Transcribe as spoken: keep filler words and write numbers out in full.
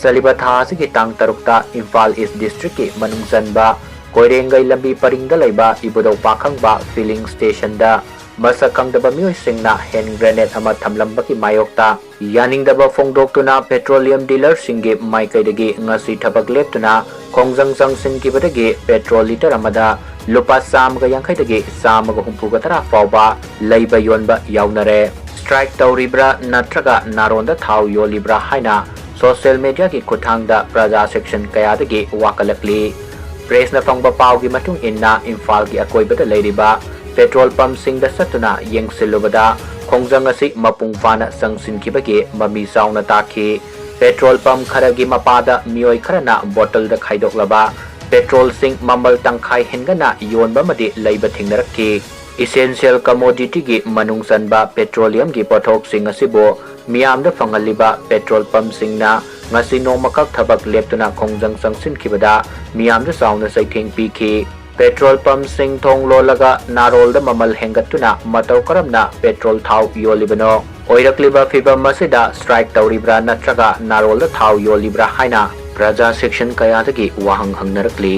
ꯆꯠꯂꯤꯕ ꯊꯥ ꯑꯁꯤꯒꯤ ꯇꯥꯡ ꯇꯔꯨꯛꯇ ꯏꯝꯐꯥꯜ ꯏꯁ ꯗꯤꯁꯇ꯭ꯔꯤꯛꯀꯤ ꯃꯅꯨꯡ ꯆꯟꯕ ꯀꯣꯏꯔꯦꯡꯒꯩ ꯂꯝꯕꯤ ꯄꯔꯤꯡꯗ ꯂꯩꯕ ꯏꯕꯨꯙꯧ ꯄꯥꯈꯪꯕ ꯐꯤꯂꯤꯡ ꯁ꯭ꯇꯦꯁꯟꯗ ꯃꯁꯛ ꯈꯪꯗꯕ ꯃꯤꯑꯣꯏꯁꯤꯡꯅ ꯍꯦꯟ ꯒ꯭ꯔꯦꯅꯦꯗ ꯑꯃ ꯊꯝꯂꯝꯕꯒꯤ ꯃꯥꯌꯣꯛꯇ ꯌꯥꯅꯤꯡꯗꯕ ꯐꯣꯡꯗꯣꯛꯇꯨꯅ ꯄꯦꯇ꯭ꯔꯣꯂꯤꯌꯝ ꯗꯤꯂꯔꯁꯤꯡꯒꯤ ꯃꯥꯏꯀꯩꯗꯒꯤ ꯉꯁꯤ ꯊꯕꯛ ꯂꯦꯞꯇꯨꯅ ꯈꯣꯡꯖꯪ ꯆꯪꯁꯤꯟꯈꯤꯕꯗꯒꯤ ꯄꯦꯇ꯭ꯔꯣꯜ ꯂꯤꯇꯔ ꯑꯃꯗ ꯂꯨꯄꯥ ꯆꯥꯝꯃꯒ ꯌꯥꯡꯈꯩꯗꯒꯤ ꯆꯥꯝꯃꯒ ꯍꯨꯝꯐꯨꯒ ꯇꯔꯥ ꯐꯥꯎꯕ ꯂꯩꯕ ꯌꯣꯟꯕ ꯌꯥꯎꯅꯔꯦ꯫ ꯁ꯭ꯇ꯭ꯔꯥꯏꯛ ꯇꯧꯔꯤꯕ꯭ꯔꯥ ꯅꯠꯇ꯭ꯔꯒ ꯅꯥꯔꯣꯟꯗ ꯊꯥꯎ ꯌꯣꯜꯂꯤꯕ꯭ꯔꯥ ꯍꯥꯏꯅ ꯁꯣꯁꯤꯌꯦꯜ ꯃꯦꯗꯤꯌꯥꯒꯤ ꯈꯨꯠꯊꯥꯡꯗ ꯄ꯭ꯔꯖꯥ ꯁꯦꯛꯁꯟ ꯀꯌꯥꯗꯒꯤ ꯋꯥꯀꯠꯂꯛꯂꯤ꯫ ꯄ꯭ꯔꯦꯁꯅ ꯐꯪꯕ ꯄꯥꯎꯒꯤ ꯃꯇꯨꯡ ꯏꯟꯅ ꯏꯝꯐꯥꯜꯒꯤ ꯑꯀꯣꯏꯕꯗ ꯂꯩꯔꯤꯕ ꯄꯦꯇ꯭ꯔꯣꯜ ꯄꯝꯁꯤꯡꯗ ꯆꯠꯇꯨꯅ ꯌꯦꯡꯁꯤꯜꯂꯨꯕꯗ ꯈꯣꯡꯖꯪ ꯑꯁꯤ ꯃꯄꯨꯡ ꯐꯥꯅ ꯆꯪꯁꯤꯟꯈꯤꯕꯒꯤ ꯃꯃꯤ ꯆꯥꯎꯅ ꯇꯥꯈꯤ꯫ ꯄꯦꯇ꯭ꯔꯣꯜ ꯄꯝ ꯈꯔꯒꯤ ꯃꯄꯥꯗ ꯃꯤꯑꯣꯏ ꯈꯔꯅ ꯕꯣꯇꯜꯗ ꯈꯥꯏꯗꯣꯛꯂꯕ ꯄꯦꯇ꯭ꯔꯣꯜꯁꯤꯡ ꯃꯃꯜ ꯇꯪꯈꯥꯏ ꯍꯦꯟꯒꯠꯅ ꯌꯣꯟꯕ ꯑꯃꯗꯤ ꯂꯩꯕ ꯊꯦꯡꯅꯔꯛꯈꯤ꯫ ꯏꯁꯦꯟꯁꯤꯌꯦꯜ ꯀꯃꯣꯗꯤꯇꯤꯒꯤ ꯃꯅꯨꯡ ꯆꯟꯕ ꯄꯦꯇ꯭ꯔꯣꯂꯤꯌꯝꯒꯤ ꯄꯣꯠꯊꯣꯛꯁꯤꯡ ꯑꯁꯤꯕꯨ ꯃꯤꯌꯥꯝꯗ ꯐꯪꯍꯜꯂꯤꯕ ꯄꯦꯇ꯭ꯔꯣꯜ ꯄꯝꯁꯤꯡꯅ ꯉꯁꯤ ꯅꯣꯡꯃꯈꯛ ꯊꯕꯛ ꯂꯦꯞꯇꯨꯅ ꯈꯣꯡꯖꯪ ꯆꯪꯁꯤꯟꯈꯤꯕꯗ ꯃꯤꯌꯥꯝꯗ ꯆꯥꯎꯅ ꯆꯩꯊꯦꯡ ꯄꯤꯈꯤ꯫ ꯄꯦꯇ꯭ꯔꯣꯜ ꯄꯝꯁꯤꯡ ꯊꯣꯡ ꯂꯣꯜꯂꯒ ꯅꯥꯔꯣꯜꯗ ꯃꯃꯜ ꯍꯦꯟꯒꯠꯇꯨꯅ ꯃꯇꯧ ꯀꯔꯝꯅ ꯄꯦꯇ꯭ꯔꯣꯜ ꯊꯥꯎ ꯌꯣꯜꯂꯤꯕꯅꯣ? ꯑꯣꯏꯔꯛꯂꯤꯕ ꯐꯤꯚꯝ ꯑꯁꯤꯗ ꯁ꯭ꯇ꯭ꯔꯥꯏꯛ ꯇꯧꯔꯤꯕ꯭ꯔꯥ ꯅꯠꯇ꯭ꯔꯒ ꯅꯥꯔꯣꯜꯗ ꯊꯥꯎ ꯌꯣꯜꯂꯤꯕ꯭ꯔꯥ ꯍꯥꯏꯅ ꯄ꯭ꯔꯖꯥ ꯁꯦꯛꯁꯟ ꯀꯌꯥꯗꯒꯤ ꯋꯥꯍꯪ ꯍꯪꯅꯔꯛꯂꯤ꯫